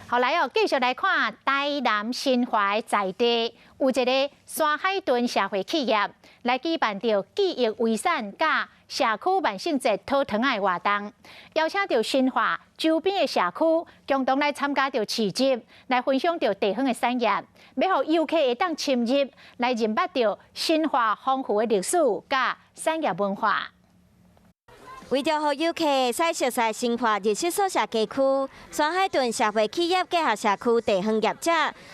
好來哦，繼續來看台南新華在地有一个山海屯社會企業來舉辦著記憶遺產佮社區萬聖節討糖仔的活動，邀請著新化周邊的社區共同來參加著市集，來分享著地方的產業，欲予遊客會當深入來認捌著新化豐富的歷史佮產業文化。為著予遊客會使熟似新化日式素食街區，山海屯社會企業結合社區地方業者，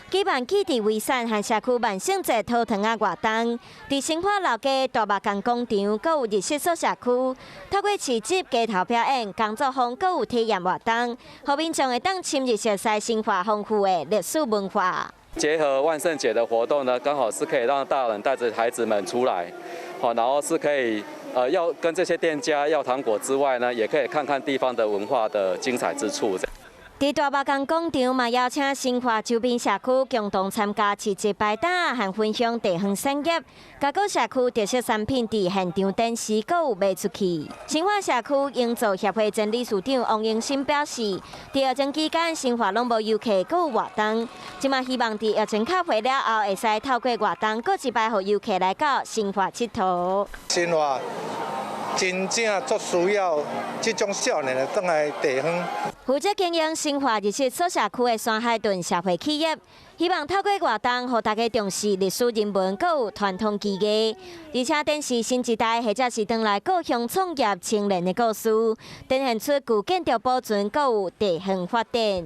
舉辦記憶遺產和社區萬聖節討糖仔活動。佇新化老街大目江廣場，閣有日式素食區，透過市集、街頭表演、工作坊，閣有體驗活動，予民眾會當深入熟似新化豐富的歷史文化。結合萬聖節的活動呢，剛好是可以讓大人帶着孩子們出來，好，然後是可以要跟這些店家要糖果之外呢，也可以看看地方的文化的精彩之處。佇大目江廣場嘛，邀請新化周邊社區共同參加市集擺檔和分享地方產業，佮各社區特色產品佇現場展示，閣有賣出去。新化社區營造協會前理事長王英新表示，佇疫情期間，新化攏無遊客，閣有活動，這馬希望佇疫情較緩了後，會使透過活動，閣一擺予遊客來到新化𨑨迌。新化真正足需要這種少年的轉來地方。負責經營新化日式素食區的山海屯社會企業，希望透過活動，予大家重視歷史人文，閣有傳統技藝，而且展示新一代或者是轉來故鄉創業青年的故事，展現出舊建築保存，閣有地方發展。